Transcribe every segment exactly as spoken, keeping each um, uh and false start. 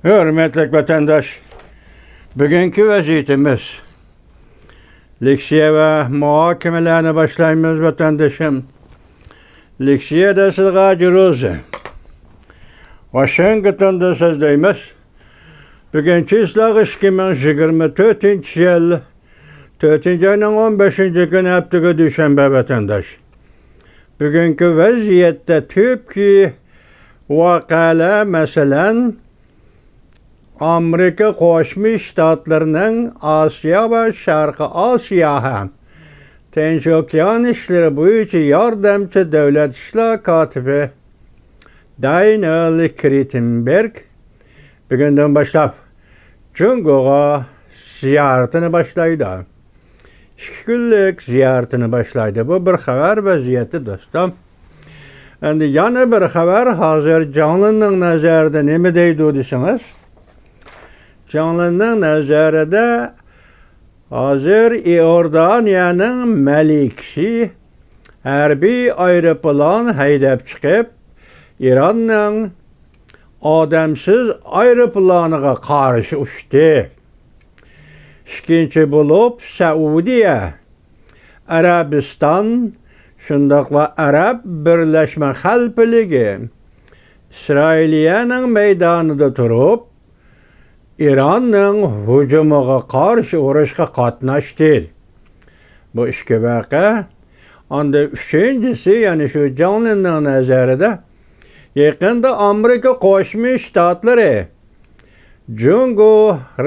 ھۆرمەتلىك ۋەتەنداش، بۈگۈنكى ۋەزىيىتىمىز. لېكسىيە ۋە مۇھاكىمىلەرنى باشلايمىز، ۋەتەندىشىم. لېكسىيەدە سىزغە جۇرۇزى. ۋاشىنگتوندىن سۆزلەيمىز. بۈگۈن چىسلاغ ئىككى مىڭ يىگىرمە تۆتىنچى يىل، تۆتىنچى ئاينىڭ ئون بەشىنچى كۈنى، ھەپتىگە دۈشەنبە، ۋەتەنداش. بۈگۈنكى ۋەزىيەتتە تۈپكى ۋەقەلەر، مەسىلەن، ئامېرىكا قوشما شتاتلىرىنىڭ ئاسىيا ۋە شەرقىي ئاسىيا ھەم تىنچ ئوكيان ئىشلىرى بويىچە ياردەمچى دۆلەت ئىشلار كاتىپى دانىئېل كرېتېنبېرگ بۈگۈندىن باشلاپ جۇڭگوغا زىيارىتىنى باشلايدۇ. ئىككى كۈنلۈك زىيارىتىنى باشلايدۇ. بۇ بىر خەۋەر ۋەزىيىتى، دوستۇم. ئەمدى يەنە بىر خەۋەر، ھازىر جاڭلىنىڭ نەزەرىدە نېمە دەيدۇ دېسىڭىز، جاڭلىنىڭ نەزەرىدە ھازىر ئىئوردانىيەنىڭ مەلىكىسى ھەربىي ئايروپىلان ھەيدەپ چىقىپ، ئىراننىڭ ئادەمسىز ئايروپىلانىغا قارشى ئۇچتى. ئىككىنچى بولۇپ، سەئۇدىيە ئەرەبىستان، شۇنداقلا ئەرەب بىرلەشمە خەلپىلىكى ئىسرائىلىيەنىڭ مەيدانىدا تۇرۇپ، ئىراننىڭ ھۇجۇمىغا قارشى ئۇرۇشقا قاتناشتى. بۇ ئىككى ۋەقە. ئاندىن ئۈچىنچىسى، يەنى شۇ جاڭلىنىڭ نەزەرىدە، يېقىندا ئامېرىكا قوشما شتاتلىرى جۇڭگو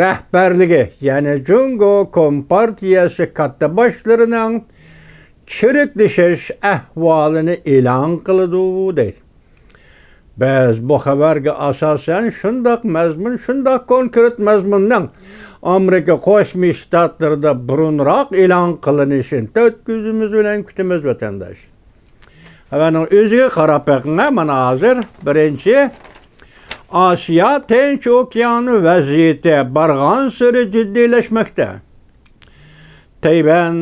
رەھبەرلىكى، يەنى جۇڭگو كومپارتىيەسى كاتتىباشلىرىنىڭ چىرىكلىشىش ئەھۋالىنى ئېلان قىلىدۇ، دەيدۇ. بىز بۇ خەۋەرگە ئاساسەن شۇنداق مەزمۇن، شۇنداق كونكرېت مەزمۇننىڭ ئامېرىكا قوشما شتاتلىرىدا بۇرۇنراق ئېلان قىلىنىشىنى تۆت كۆزىمىز بىلەن كۈتىمىز، ۋەتەنداش. خەۋەرنىڭ ئۆزىگە قاراپ بېقىڭ، مانا ھازىر بىرىنچى، ئاسىيا تىنچ ئوكيان ۋەزىيىتى بارغانسېرى جىددىيلەشمەكتە. تەيۋەن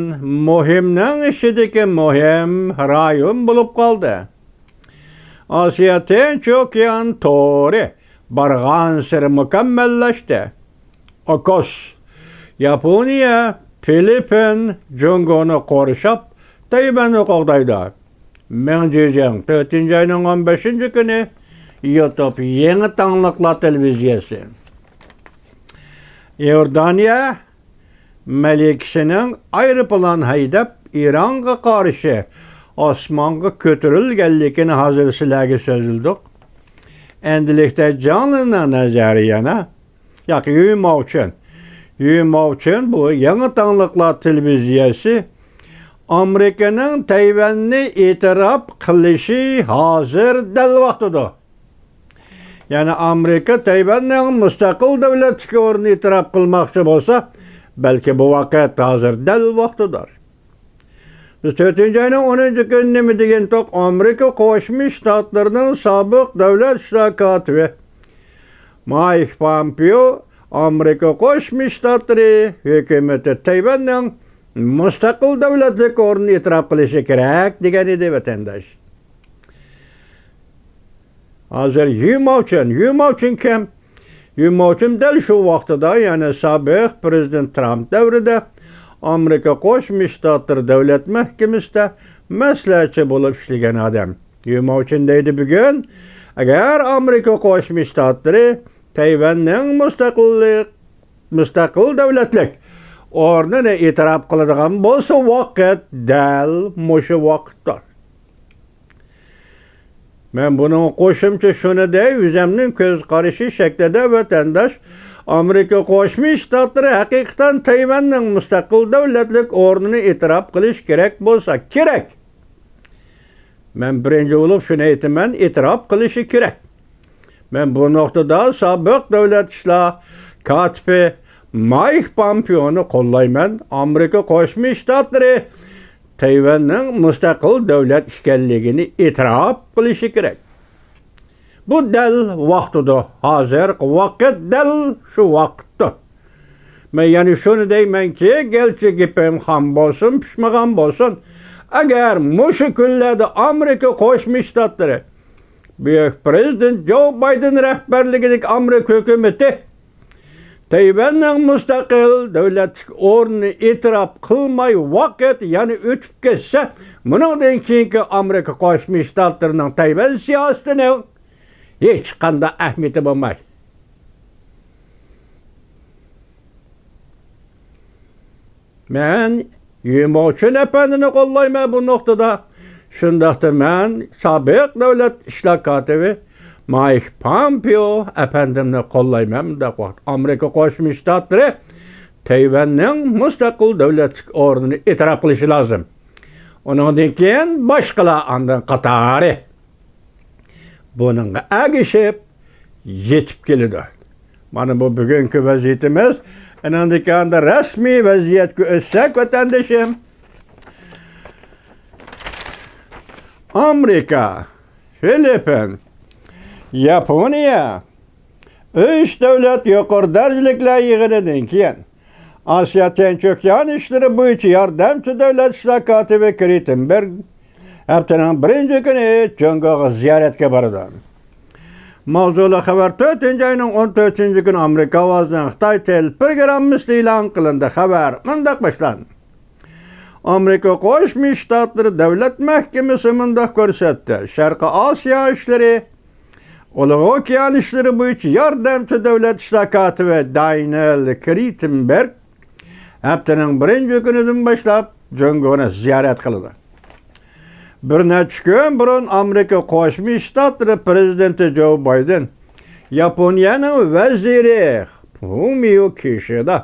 مۇھىمنىڭ ئىچىدىكى مۇھىم رايون بولۇپ قالدى. ئاسىيا تىنچ ئوكيان تورى بارغانسېرى مۇكەممەللەشتى. ئوكۇس، ياپونىيە، فىلىپپىن جۇڭگونى قورشاپ، تەيۋەننى قوغدايدۇ. مېڭ جىجىڭ، تۆتىنچى ئاينىڭ ئون بەشىنچى كۈنى، يۇتۇب، يېڭى تاڭلىقلار تېلېۋىزىيەسى. ئىئوردانىيە مەلىكىسىنىڭ ئايروپىلان ھەيدەپ، ئىرانغا قارشى ئاسمانغا كۆتۈرۈلگەنلىكىنى ھازىر سىلەرگە سۆزلىدۇق. ئەمدىلىكتە جاڭلىنىڭ نەزەرى يەنە، ياق، يۈ ماۋچۈن. يۈ ماۋچۈن، بۇ يېڭى تاڭلىقلار تېلېۋىزىيەسى، ئامېرىكىنىڭ تەيۋەننى ئېتىراپ قىلىشى ھازىر دەل ۋاقتىدۇر. يەنى ئامېرىكا تەيۋەننىڭ مۇستەقىل دۆلەتلىك ئورنىنى ئېتىراپ قىلماقچى بولسا، بەلكى بۇ ۋاقىت ھازىر دەل ۋاقتىدۇر. بىز تۆتىنچى ئاينىڭ ئونىنچى كۈنى نېمە دېگەنتۇق؟ ئامېرىكا قوشما شتاتلىرىنىڭ سابىق دۆلەت ئىشلار كاتىپى مايك پامپېئو ئامېرىكا قوشما شتاتلىرى ھۆكۈمىتى تەيۋەننىڭ مۇستەقىل دۆلەتلىك ئورنىنى ئېتىراپ قىلىشى كېرەك دېگەن ئىدى، ۋەتەنداش. ھازىر يۈ ماۋچۈن، يۈ ماۋچۈن كىم؟ يۈ ماۋچۈن دەل شۇ ۋاقتىدا، يەنى سابىق پىرېزىدېنت ترامپ دەۋرىدە ئامېرىكا قوشما شتاتلىرى دۆلەت مەھكىمىسىدە مەسلىھەتچى بولۇپ ئىشلىگەن ئادەم. يۈ ماۋچۈن دەيدۇ بۈگۈن، ئەگەر ئامېرىكا قوشما شتاتلىرى تەيۋەننىڭ مۇستەقىللىق، مۇستەقىل دۆلەتلىك ئورنىنى ئېتىراپ قىلىدىغان بولسا، ۋاقىت دەل مۇشۇ ۋاقىتتۇر. مەن بۇنىڭغا قوشۇمچە شۇنى دەي، ئۆزۈمنىڭ كۆز قارىشى شەكلىدە، ۋەتەنداش، ئامېرىكا قوشما شتاتلىرى ھەقىقەتەن تەيۋەننىڭ مۇستەقىل دۆلەتلىك ئورنىنى ئېتىراپ قىلىش كېرەك بولسا، كېرەك. مەن بىرىنچى بولۇپ شۇنى ئېيتىمەن، ئېتىراپ قىلىشى كېرەك. مەن بۇ نۇقتىدا سابىق دۆلەت ئىشلار كاتىپى مايك پامپېئونى قوللايمەن. ئامېرىكا قوشما شتاتلىرى تەيۋەننىڭ مۇستەقىل دۆلەت ئىكەنلىكىنى ئېتىراپ قىلىشى كېرەك. بۇ دەل ۋاقتىدۇر. ھازىرقى ۋاقىت دەل شۇ ۋاقىتتۇر. مەن يەنە شۇنى دەيمەنكى، گەرچە گېپىم خام بولسۇن، پىشمىغان بولسۇن، ئەگەر مۇشۇ كۈنلەردە ئامېرىكا قوشما شتاتلىرى بۈيۈك پىرېزىدېنت جو بايدېن رەھبەرلىكىدىكى ئامېرىكا ھۆكۈمىتى تەيۋەننىڭ مۇستەقىل دۆلەتلىك ئورنىنى ئېتىراپ قىلماي ۋاقىت يەنە ئۆتۈپ كەتسە، مۇنىڭدىن كېيىنكى ئامېرىكا قوشما شتاتلىرىنىڭ تەيۋەن سىياسىتىنىڭ ھېچقانداق ئەھمىيىتى بولمايدۇ. مەن يۈموچۈن ئەپەندىنى قوللايمەن بۇ نۇقتىدا. شۇنداقتا مەن سابىق دۆلەت ئىشلار كاتىپى مايك پامپېئو ئەپەندىمنى قوللايمەن. مۇنداق ۋاقىت ئامېرىكا قوشما شتاتلىرى تەيۋەننىڭ مۇستەقىل دۆلەتلىك ئورنىنى ئېتىراپ قىلىشى لازىم. ئۇنىڭدىن كېيىن باشقىلار ئاندىن قاتارى. بۇنىڭغا ئەگىشىپ يېتىپ كېلىدۇ. مانا بۇ بۈگۈنكى ۋەزىيىتىمىز. ئېنىڭدىكى ئاندا رەسمىي ۋەزىيەتكە ئۆتسەك، ۋەتەندىشىم، ئامېرىكا، فىلىپپىن، ياپونىيە، ئۈچ دۆلەت يۇقىرى دەرىجىلىكلەر يىغىنىدىن كېيىن، ئاسىيا تىنچ ئوكيان ئىشلىرى بويىچە ياردەمچى دۆلەت ئىشلار كاتىپى كرىتېنبېرگ ھەپتىنىڭ بىرىنچى كۈنى جۇڭگوغا زىيارەتكە بارىدۇ. ماۋزۇلۇق خەۋەر تۆتىنچى ئاينىڭ ئون تۆتىنچى كۈنى ئامېرىكا ئاۋازىنىڭ خىتاي تېلېپروگراممىسىدا ئېلان قىلىندى. خەۋەر مۇنداق باشلاندى. ئامېرىكا قوشما شتاتلىرى دۆلەت مەھكىمىسى مۇنداق كۆرسەتتى. شەرقىي ئاسىيا ئىشلىرى، ئۇلۇغ ئوكيان ئىشلىرى بويىچە ياردەمچى دۆلەت ئىشلار كاتىپى دانىيېل كرىتېنبېرگ ھەپتىنىڭ بىرىنچى كۈنىدىن باشلاپ جۇڭگونى زىيارەت قىلىدۇ. بىر نەچچە كۈن بۇرۇن ئامېرىكا قوشما شتاتلىرى پىرېزىدېنتى جو بايدېن، ياپونىيەنىڭ ۋەزىرى فۇمىيو كىشىدا،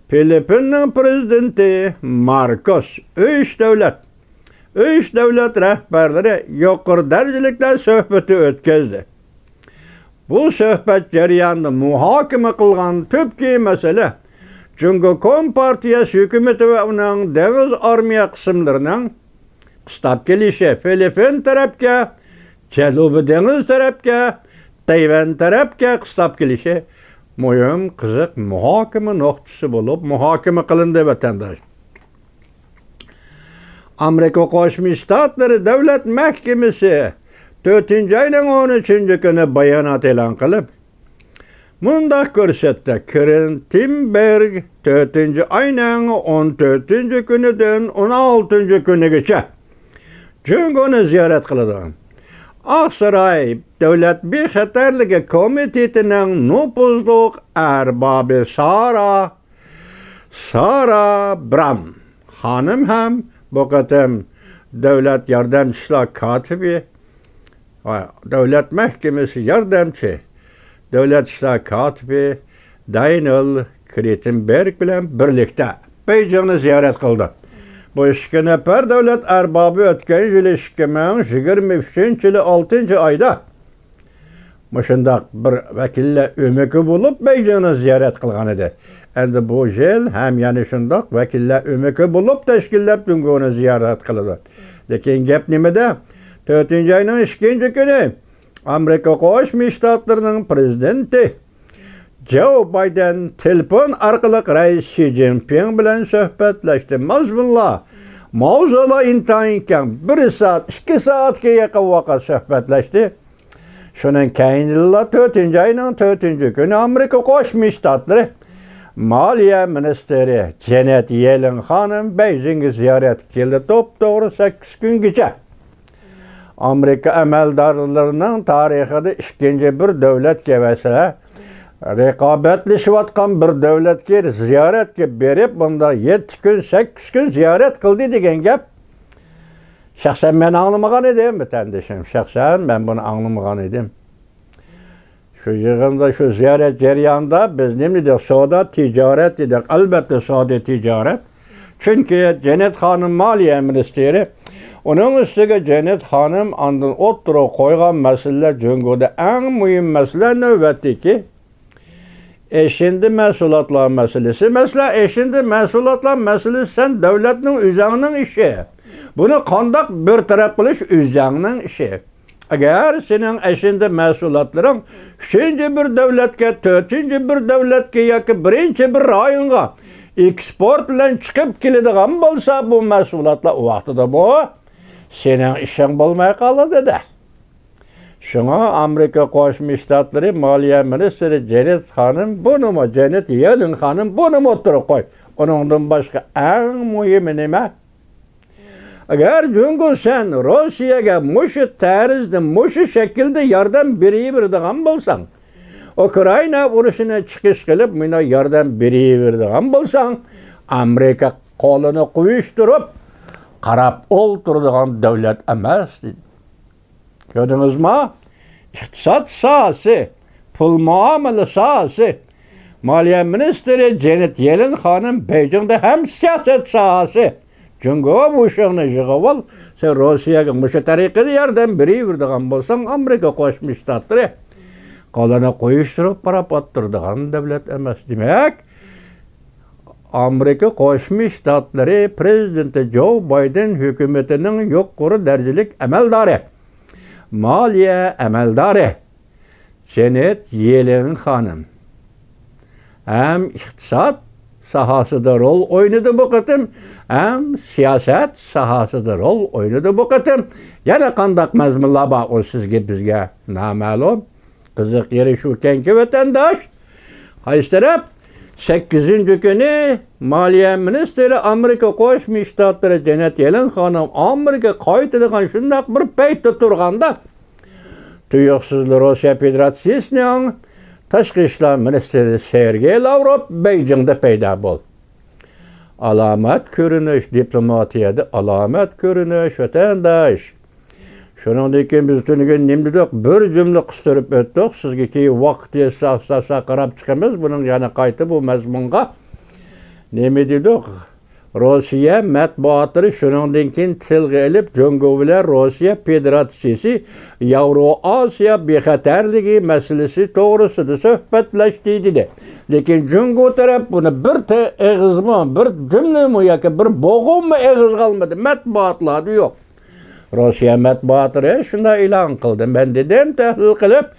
فىلىپپىننىڭ پىرېزىدېنتى ماركوس، ئۈچ دۆلەت، ئۈچ دۆلەت رەھبەرلىرى يۇقىرى دەرىجىلىكلەر سۆھبىتى ئۆتكۈزدى. بۇ سۆھبەت جەريانىدا مۇھاكىمە قىلغان تۈپكى مەسىلە جۇڭگو كومپارتىيەسى ھۆكۈمىتى ۋە ئۇنىڭ دېڭىز ئارمىيە قىسىملىرىنىڭ قىستاپ كېلىشى، فىلىپپىن تەرەپكە، جەنۇبىي دېڭىز تەرەپكە، تەيۋەن تەرەپكە قىستاپ كېلىشى مۇھىم، قىزىق مۇھاكىمە نۇقتىسى بولۇپ مۇھاكىمە قىلىندى، ۋەتەنداش. ئامېرىكا قوشما شتاتلىرى دۆلەت مەھكىمىسى تۆتىنچى ئاينىڭ ئون ئۈچىنچى كۈنى بايانات ئېلان قىلىپ، مۇنداق كۆرسەتتى: كرىتېنبېرگ تۆتىنچى ئاينىڭ ئون تۆتىنچى كۈنىدىن ئون ئالتىنچى كۈنىگىچە جۇڭگونى زىيارەت قىلىدۇ. ئاقساراي دۆلەت بىخەتەرلىكى كومىتېتىنىڭ نوپۇزلۇق ئەربابى سارا، سارا برام خانىم ھەم بۇ قېتىم دۆلەت ياردەمچى ئىشلار كاتىپى، دۆلەت مەھكىمىسى ياردەمچى دۆلەت ئىشلار كاتىپى دانىيېل كرىتېنبېرگ بىلەن بىرلىكتە بېيجىڭنى زىيارەت قىلدى. بۇ ئىككى نەپەر دۆلەت ئەربابى ئۆتكەن يىلى ئىككى مىڭ يىگىرمە ئۈچىنچى يىلى ئالتىنچى ئايدا مۇشۇنداق بىر ۋەكىللەر ئۆمىكى بولۇپ بېيجىڭنى زىيارەت قىلغان ئىدى. ئەمدى بۇ يىل ھەم يەنە شۇنداق ۋەكىللەر ئۆمىكى بولۇپ تەشكىللەپ جۇڭگونى زىيارەت قىلىدۇ. لېكىن گەپ نېمىدە؟ تۆتىنچى ئاينىڭ ئىككىنچى كۈنى ئامېرىكا قوشما شتاتلىرىنىڭ پىرېزىدېنتى جو بايدېن تېلېفون ئارقىلىق رەئىس شى جىنپىڭ بىلەن سۆھبەتلەشتى. مەزمۇنلار ماۋزۇلار ئىنتايىن كەڭ. بىر سائەت، ئىككى سائەتكە يېقىن ۋاقىت سۆھبەتلەشتى. شۇنىڭ كەينىدىنلا تۆتىنچى ئاينىڭ تۆتىنچى كۈنى ئامېرىكا قوشما شتاتلىرى مالىيە مىنىستىرى جېنېت يېلېن خانىم بېيجىڭغا زىيارەتكە كېلدى. توپتوغرا سەككىز كۈنگىچە ئامېرىكا ئەمەلدارلىرىنىڭ تارىخىدا ئىككىنچى بىر دۆلەتكە، مەسىلەن، رىقابەتلىشىۋاتقان بىر دۆلەتكە زىيارەتكە بېرىپ، بۇنداق يەتتە كۈن، سەككىز كۈن زىيارەت قىلدى دېگەن گەپ. شەخسەن مەن ئاڭلىمىغان ئىدىم، ۋەتەندىشىم. شەخسەن مەن بۇنى ئاڭلىمىغان ئىدىم. شۇ يىغىندا، شۇ زىيارەت جەريانىدا بىز نېمە دېدۇق؟ سودا، تىجارەت دېدۇق. ئەلۋەتتە، سودا، تىجارەت. چۈنكى جېنېت خانىم مالىيە مىنىستىرى، ئۇنىڭ ئۈستىگە جېنېت خانىم ئاندىن ئوتتۇرىغا قويغان مەسىلىلەر جۇڭگودا ئەڭ مۇھىم مەسىلە نۆۋەتتىكى ئېشىندى مەھسۇلاتلار مەسىلىسى. مەسىلەن، ئېشىندى مەھسۇلاتلار مەسىلىسى سەن دۆلەتنىڭ ئۆزەڭنىڭ ئىشى. بۇنى قانداق بىر تەرەپ قىلىش ئۆزەڭنىڭ ئىشى. ئەگەر سېنىڭ ئېشىندى مەھسۇلاتلىرىڭ ئۈچىنچى بىر دۆلەتكە، تۆتىنچى بىر دۆلەتكە ياكى بىرىنچى بىر رايونغا ئېكسپورت بىلەن چىقىپ كېلىدىغان بولسا، بۇ مەھسۇلاتلار ئۇ ۋاقتىدا بۇ سېنىڭ ئىشىڭ بولماي قالىدۇ-دە. شۇڭا ئامېرىكا قوشما شتاتلىرى مالىيە مىنىستىرى جېنېت خانىم بۇنىمۇ، جېنېت يېلېن خانىم بۇنىمۇ ئوتتۇرىغا قوي. ئۇنىڭدىن باشقا ئەڭ مۇھىمى نېمە؟ ئەگەر جۇڭگو سەن روسىيەگە مۇشۇ تەرزدە، مۇشۇ شەكىلدە ياردەم بېرىۋېرىدىغان بولساڭ، ئۇكرائىنا ئۇرۇشىنى چىقىش قىلىپ، مانا ياردەم بېرىۋېرىدىغان بولساڭ، ئامېرىكا قولىنى قويۇشتۇرۇپ قاراپ ئولتۇرىدىغان دۆلەت ئەمەس، دېدى. كۆردىڭىزما؟ ئىقتىساد ساھەسى، پۇل مۇئامىلە ساھەسى، مالىيە مىنىستىرى جېنېت يېلېن خانىم بېيجىڭدا ھەم سىياسەت ساھەسى، جۇڭگو ۋۇشېڭنى يىغىۋال، سەن روسىيەگە مۇشۇ تەرىقىدە ياردەم بېرىۋېرىدىغان بولساڭ، ئامېرىكا قوشما شتاتلىرى قولىنى قويۇشتۇرۇپ قاراپ ئولتۇرىدىغان دۆلەت ئەمەس. دېمەك، ئامېرىكا قوشما شتاتلىرى پرېزىدېنتى جو بايدېن ھۆكۈمىتىنىڭ يۇقىرى دەرىجىلىك ئەمەلدارى، مالىيە ئەمەلدارى جېنېت يېلېن خانىم ھەم ئىقتىساد ساھەسىدە رول ئوينىدى بۇ قېتىم، ھەم سىياسەت ساھەسىدە رول ئوينىدى بۇ قېتىم. يەنە قانداق مەزمۇنلار بار، ئۇ سىزگە، بىزگە نامەلۇم. قىزىق يېرى شۇكەنكى، ۋەتەنداش، قايسى تەرەپ؟ سەككىزىنچى كۈنى مالىيە مىنىستىرى ئامېرىكا قوشما شتاتلىرى جېنېت يېلېن خانىم ئامېرىكا قايتىدىغان شۇنداق بىر پەيتتە تۇرغاندا، تۇيۇقسىزلا روسىيە فېدېراتسىيىسىنىڭ تاشقى ئىشلار مىنىستىرى سېرگېي لاۋروف بېيجىڭدا پەيدا بولدى. ئالامەت كۆرۈنۈش، دىپلوماتىيەدە ئالامەت كۆرۈنۈش، ۋەتەنداش. شۇنىڭدىن كېيىن بىز تۈنۈگۈن نېمە دېدۇق؟ بىر جۈملە قىستۇرۇپ ئۆتتۇق. سىزگە كېيىن ۋاقىت يەتسە، ئاستا-ئاستا قاراپ چىقىمىز. بۇنىڭ يەنە قايتا بۇ مەزمۇنغا نېمە دېدۇق؟ روسىيە مەتبۇئاتلىرى شۇنىڭدىن كېيىن تىلغا ئېلىپ، جۇڭگو بىلەن روسىيە فېدېراتسىيىسى ياۋرو ئاسىيا بىخەتەرلىكى مەسىلىسى توغرىسىدا سۆھبەتلەشتى، دېدى. لېكىن جۇڭگو تەرەپ بۇنى بىر تە-، ئېغىزمۇ، بىر جۈملىمۇ ياكى بىر بوغۇممۇ ئېغىزغا ئالمىدى، مەتبۇئاتلاردا يوق. روسىيە مەتبۇئاتلىرى شۇنداق ئېلان قىلدى. مەن دېدىم، تەھلىل قىلىپ،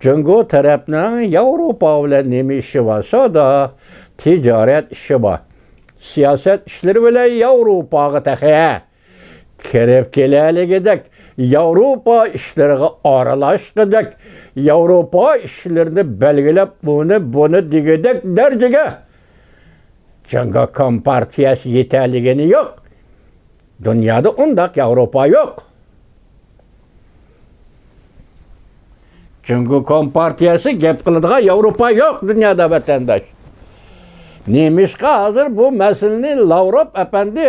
جۇڭگو تەرەپنىڭ ياۋروپا بىلەن نېمە ئىشى بار؟ سودا، تىجارەت ئىشى بار. سىياسەت ئىشلىرى بىلەن ياۋروپاغا تېخى كىرىپ كېلەلىگۈدەك، ياۋروپا ئىشلىرىغا ئارىلاشقۇدەك، ياۋروپا ئىشلىرىنى بەلگىلەپ، ئۇنى بۇنى دېگۈدەك دەرىجىگە جۇڭگو كومپارتىيەسى يېتەلىگىنى يوق. دۇنيادا ئۇنداق ياۋروپا يوق. جۇڭگو كومپارتىيەسى گەپ قىلىدىغان ياۋروپا يوق دۇنيادا، ۋەتەنداش. نېمىشقا ھازىر بۇ مەسىلىنى لاۋروف ئەپەندى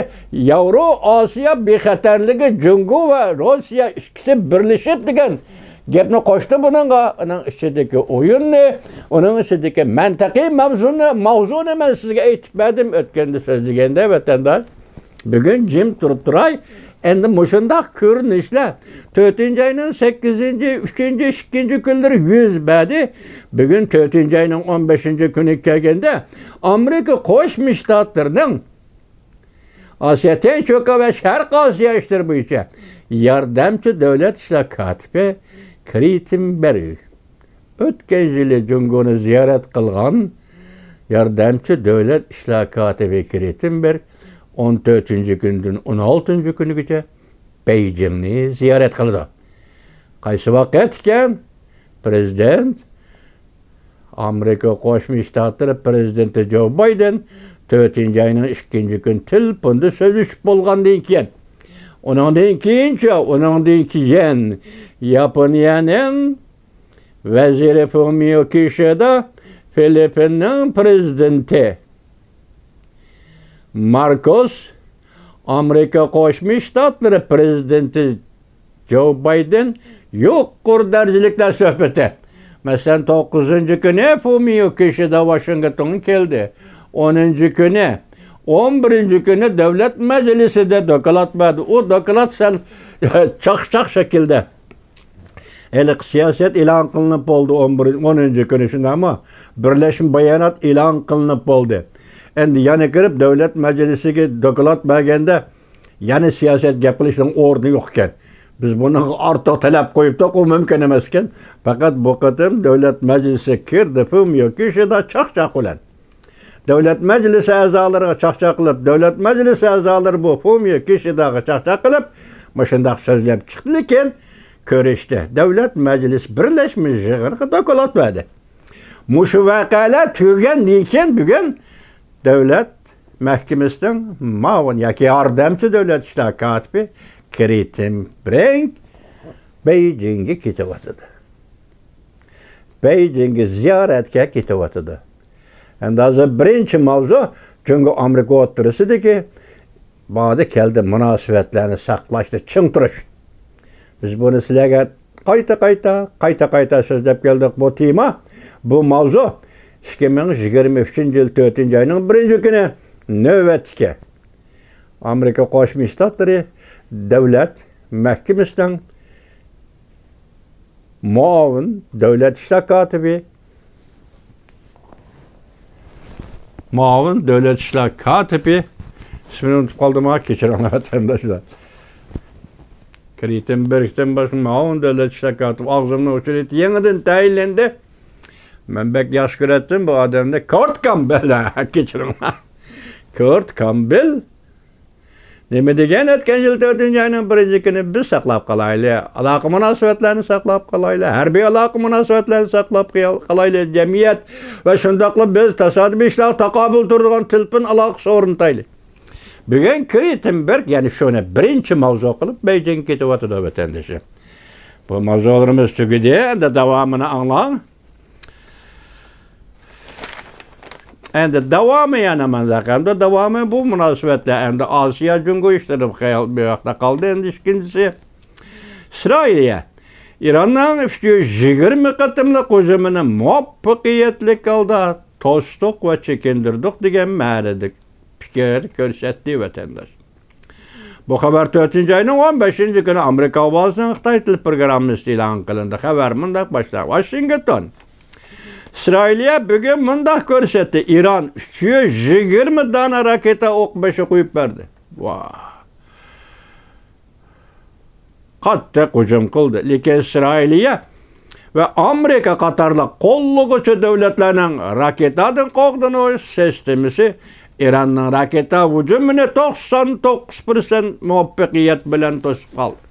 ياۋرو ئاسىيا بىخەتەرلىكى، جۇڭگو ۋە روسىيە ئىككىسى بىرلىشىپ دېگەن گەپنى قوشتى بۇنىڭغا؟ ئۇنىڭ ئىچىدىكى ئويۇننى، ئۇنىڭ ئىچىدىكى مەنتىقىي ماۋزۇنى، ماۋزۇنى مەن سىزگە ئېيتىپ بەردىم ئۆتكەندە سۆزلىگەندە، ۋەتەنداش. بۈگۈن جىم تۇرۇپ تۇراي. ئەمدى مۇشۇنداق كۆرۈنۈشلەر تۆتىنچى ئاينىڭ سەككىزىنچى، ئۈچىنچى، ئىككىنچى كۈنلىرى يۈز بەردى. بۈگۈن تۆتىنچى ئاينىڭ ئون بەشىنچى كۈنىگە كەلگەندە، ئامېرىكا قوشما شتاتلىرىنىڭ ئاسىيا تىنچ ئوكيان ۋە شەرقىي ئاسىيا ئىشلىرى بويىچە ياردەمچى دۆلەت ئىشلار كاتىپى كرىتېنبېرگ، ئۆتكەن يىلى جۇڭگونى زىيارەت قىلغان ياردەمچى دۆلەت ئىشلار كاتىپى كرىتېنبېرگ ئون تۆتىنچى كۈندىن ئون ئالتىنچى كۈنىگىچە بېيجىڭنى زىيارەت قىلىدۇ. قايسى ۋاقىت ئىكەن؟ پرېزىدېنت، ئامېرىكا قوشما شتاتلىرى پرېزىدېنتى جو بايدېن تۆتىنچى ئاينىڭ ئىككىنچى كۈنى تېلېفوندا سۆزلىشىپ بولغاندىن كېيىن، ئۇنىڭدىن كېيىنچە، ئۇنىڭدىن كېيىن ياپونىيەنىڭ ۋەزىرى فۇمىيو كىشىدا، فىلىپپىننىڭ پرېزىدېنتى ماركوس، ئامېرىكا قوشما شتاتلىرى پرېزىدېنتى جو بايدېن يۇقىرى دەرىجىلىكلەر سۆھبىتى. مەسىلەن، توققۇزىنچى كۈنى فۇمىيو كىشىدا ۋاشىنگتونغا كەلدى. ئونىنچى كۈنى، ئون بىرىنچى كۈنى دۆلەت مەجلىسىدە دوكلات بەردى. ئۇ دوكلات سەل چاقچاق شەكىلدە. ھېلىقى سىياسەت ئېلان قىلىنىپ بولدى، ئون بىر، ئونىنچى كۈنى، شۇنداقمۇ؟ بىرلەشمە بايانات ئېلان قىلىنىپ بولدى. ئەمدى يەنە كىرىپ دۆلەت مەجلىسىگە دوكلات بەرگەندە، يەنە سىياسەت گەپ قىلىشنىڭ ئورنى يوق ئىكەن. بىز بۇنىڭغا ئارتۇق تەلەپ قويۇپتۇق، ئۇ مۇمكىن ئەمەس ئىكەن. پەقەت بۇ قېتىم دۆلەت مەجلىسىگە كىردى فۇمىيو كىشىدا چاقچاق بىلەن. دۆلەت مەجلىسى ئەزالىرىغا چاقچاق قىلىپ، دۆلەت مەجلىسى ئەزالىرى بۇ فۇمىيو كىشىداغا چاقچاق قىلىپ، مۇشۇنداق سۆزلەپ چىقتى. لېكىن كۆرۈشتى. دۆلەت مەجلىسى بىرلەشمە يىغىنىغا دوكلات بەردى. مۇشۇ ۋەقەلەر تۈگىگەندىن كېيىن، بۈگۈن دۆلەت مەھكىمىسىنىڭ مۇئاۋىن ياكى ياردەمچى دۆلەت ئىشلار كاتىپى كرىتېنبېرگ بېيجىڭگە كېتىۋاتىدۇ. بېيجىڭگە زىيارەتكە كېتىۋاتىدۇ. ئەمدى ھازىر بىرىنچى ماۋزۇ جۇڭگو ئامېرىكا ئوتتۇرىسىدىكى باردا كەلدى مۇناسىۋەتلەرنى ساقلاشتا چىڭ تۇرۇش. بىز بۇنى سىلەرگە قايتا-قايتا، قايتا-قايتا سۆزلەپ كەلدۇق. بۇ تېما، بۇ ماۋزۇ ئىككى مىڭ يىگىرمە ئۈچىنچى يىل تۆتىنچى ئاينىڭ بىرىنچى كۈنى نۆۋەتتىكى ئامېرىكا قوشما شتاتلىرى دۆلەت مەھكىمىسىنىڭ مۇئاۋىن دۆلەت ئىشلار كاتىپى، مۇئاۋىن دۆلەت ئىشلار كاتىپى، ئىسمىنى ئۇنتۇپ قالدىم ھا، كەچۈرۈڭلار ۋەتەنداشلار. كرىتېنبېرگتىن باشقا مۇئاۋىن دۆلەت ئىشلار كاتىپى، ئاغزىمنىڭ ئۇچىنى ئېيتىپ، يېڭىدىن تەيىنلەندى. مەن بەك ياخشى كۆرەتتىم بۇ ئادەمنى. كورت كامبېل، ھە، كەچۈرۈڭلار. كورت كامبېل. نېمە دېگەن؟ ئۆتكەن يىل تۆتىنچى ئاينىڭ بىرىنچى كۈنى بىز ساقلاپ قالايلى، ئالاقە مۇناسىۋەتلەرنى ساقلاپ قالايلى، ھەربىي ئالاقە مۇناسىۋەتلەرنى ساقلاپ قىيال-، قالايلى، جەمئىيەت ۋە شۇنداقلا بىز تاسادىپىي ئىشلارغا تاقابىل تۇرىدىغان تېلېفون ئالاقىسى ئورنىتايلى. بۈگۈن كرىتېنبېرگ، يەنى شۇنى بىرىنچى ماۋزۇ قىلىپ بېيجىڭغا كېتىۋاتىدۇ، ۋەتەندىشىم. بۇ ماۋزۇلىرىمىز تۈگىدى، ئەمدى داۋامىنى ئاڭلاڭ. ئەمدى داۋامى يەنە مانداق. ئەمدى داۋامى بۇ مۇناسىۋەتلەر. ئەمدى ئاسىيا جۇڭگو ئىشلىرى بۇ خىيال، بۇ ياقتا قالدى. ئەمدى ئىككىنچىسى، ئىسرائىلىيە ئىراننىڭ ئۈچ يۈز يىگىرمە قېتىملىق ھۇجۇمىنى مۇۋەپپەقىيەتلىك ھالدا توستۇق ۋە چېكىندۈردۇق دېگەن مەنىدە پىكىر كۆرسەتتى، ۋەتەنداش. بۇ خەۋەر تۆتىنچى ئاينىڭ ئون بەشىنچى كۈنى ئامېرىكا ئاۋازىنىڭ خىتاي تىل پروگراممىسىدا ئېلان قىلىندى. خەۋەر مۇنداق باشلانغان. ۋاشىنگتون. ئىسرائىلىيە بۈگۈن مۇنداق كۆرسەتتى. ئىران ئۈچ يۈز يىگىرمە دانە راكېتا ئوق بېشى قويۇپ بەردى. ۋاھ. قاتتىق ھۇجۇم قىلدى. لېكىن ئىسرائىلىيە ۋە ئامېرىكا قاتارلىق قوللىغۇچى دۆلەتلەرنىڭ راكېتادىن قوغدىنىش سىستېمىسى ئىراننىڭ راكېتا ھۇجۇمىنى توقسان توققۇز پىرسەنت مۇۋەپپەقىيەت بىلەن توسۇپ قالدى.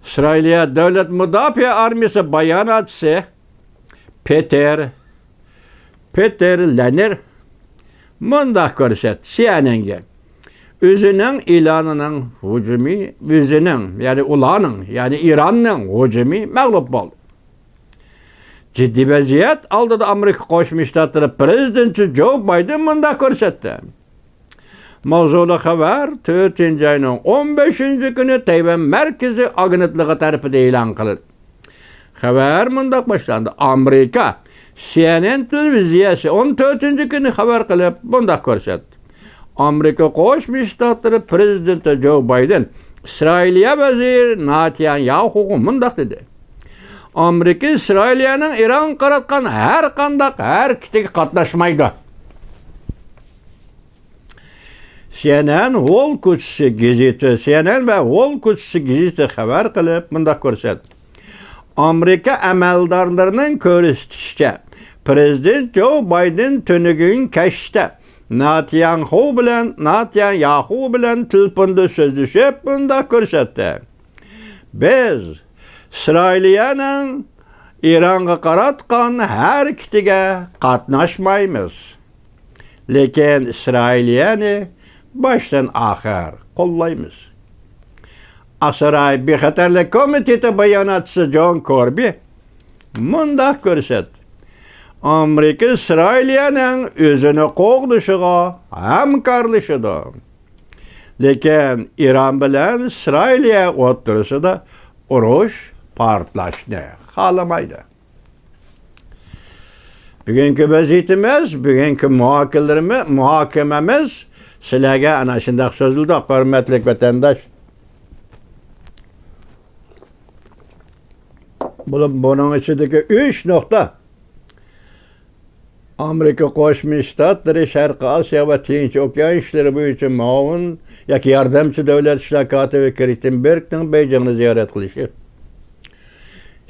ئىسرائىلىيە دۆلەت مۇداپىئە ئارمىيىسى باياناتچىسى پېتېر، پېتېر لېنېر مۇنداق كۆرسەتتى سىئېنئېنگە. ئۆزىنىڭ ئېلانىنىڭ ھۇجۇمى، ئۆزىنىڭ، يەنى ئۇلارنىڭ، يەنى ئىراننىڭ ھۇجۇمى مەغلۇپ بولدى. جىددىي ۋەزىيەت ئالدىدا ئامېرىكا قوشما شتاتلىرى پىرېزىدېنتى جو بايدېن مۇنداق كۆرسەتتى. ماۋزۇلۇق خەۋەر تۆتىنچى ئاينىڭ ئون بەشىنچى كۈنى تەيۋەن مەركىزىي ئاگېنتلىقى تەرىپىدىن ئېلان قىلىندى. خەۋەر مۇنداق باشلاندى. ئامېرىكا سىئېنئېن تېلېۋىزىيەسى ئون تۆتىنچى كۈنى خەۋەر قىلىپ، مۇنداق كۆرسەتتى. ئامېرىكا قوشما شتاتلىرى پىرېزىدېنتى جو بايدېن ئىسرائىلىيە ۋەزىرى ناتانياھۇغا مۇنداق دېدى. ئامېرىكا ئىسرائىلىيەنىڭ ئىرانغا قاراتقان ھەر قانداق ھەرىكىتىگە قاتناشمايدۇ. سىئېنئېن ۋول كوچىسى گېزىتى، سىئېنئېن ۋە ۋول كوچىسى گېزىتى خەۋەر قىلىپ مۇنداق كۆرسەتتى. ئامېرىكا ئەمەلدارلىرىنىڭ كۆرسىتىشىچە، پىرېزىدېنت جو بايدېن تۈنۈگۈن كەچتە ناتياڭخۇ بىلەن، ناتياڭياخۇ بىلەن تېلېفوندا سۆزلىشىپ مۇنداق كۆرسەتتى. بىز ئىسرائىلىيەنىڭ ئىرانغا قاراتقان ھەرىكىتىگە قاتناشمايمىز. لېكىن ئىسرائىلىيەنى باشتىن ئاخىر قوللايمىز. ئاقساراي بىخەتەرلىك كومىتېتى باياناتچىسى جون كوربى مۇنداق كۆرسەتتى. ئامېرىكا ئىسرائىلىيەنىڭ ئۆزىنى قوغدىشىغا ھەمكارلىشىدۇ. لېكىن ئىران بىلەن ئىسرائىلىيە ئوتتۇرىسىدا ئۇرۇش، پارتلاشنى خالىمايدۇ. بۈگۈنكى ۋەزىيىتىمىز، بۈگۈنكى مۇھاكىمىلىرىمىز، مۇھاكىمىمىز سىلەرگە ئەنە شۇنداق سۆزلىدۇق، ھۆرمەتلىك ۋەتەنداش. بۇ-، بۇنىڭ ئىچىدىكى ئۈچ نۇقتا. ئامېرىكا قوشما شتاتلىرى شەرقىي ئاسىيا ۋە تىنچ ئوكيان ئىشلىرى بويىچە مۇئاۋىن ياكى ياردەمچى دۆلەت ئىشلار كاتىپى كرىتېنبېرگنىڭ بېيجىڭنى زىيارەت قىلىشى.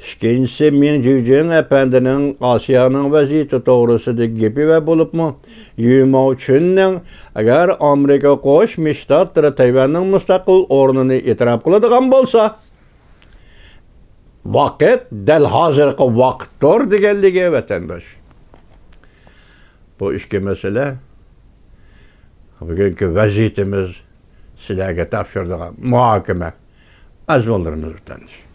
ئىككىنچىسى، مىڭ جىجىڭ ئەپەندىنىڭ ئاسىيانىڭ ۋەزىيىتى توغرىسىدىكى گېپى ۋە بولۇپمۇ يۈ ماۋچۈننىڭ ئەگەر ئامېرىكا قوشما شتاتلىرى تەيۋەننىڭ مۇستەقىل ئورنىنى ئېتىراپ قىلىدىغان بولسا، ۋاقىت دەل ھازىرقى ۋاقىتتۇر دېگەنلىكى ۋەتەنداش. بۇ ئىككى مەسىلە بۈگۈنكى ۋەزىيىتىمىز سىلەرگە تاپشۇرىدىغان مۇھاكىمە ئەزۋاللىرىمىز ۋەتەنداش.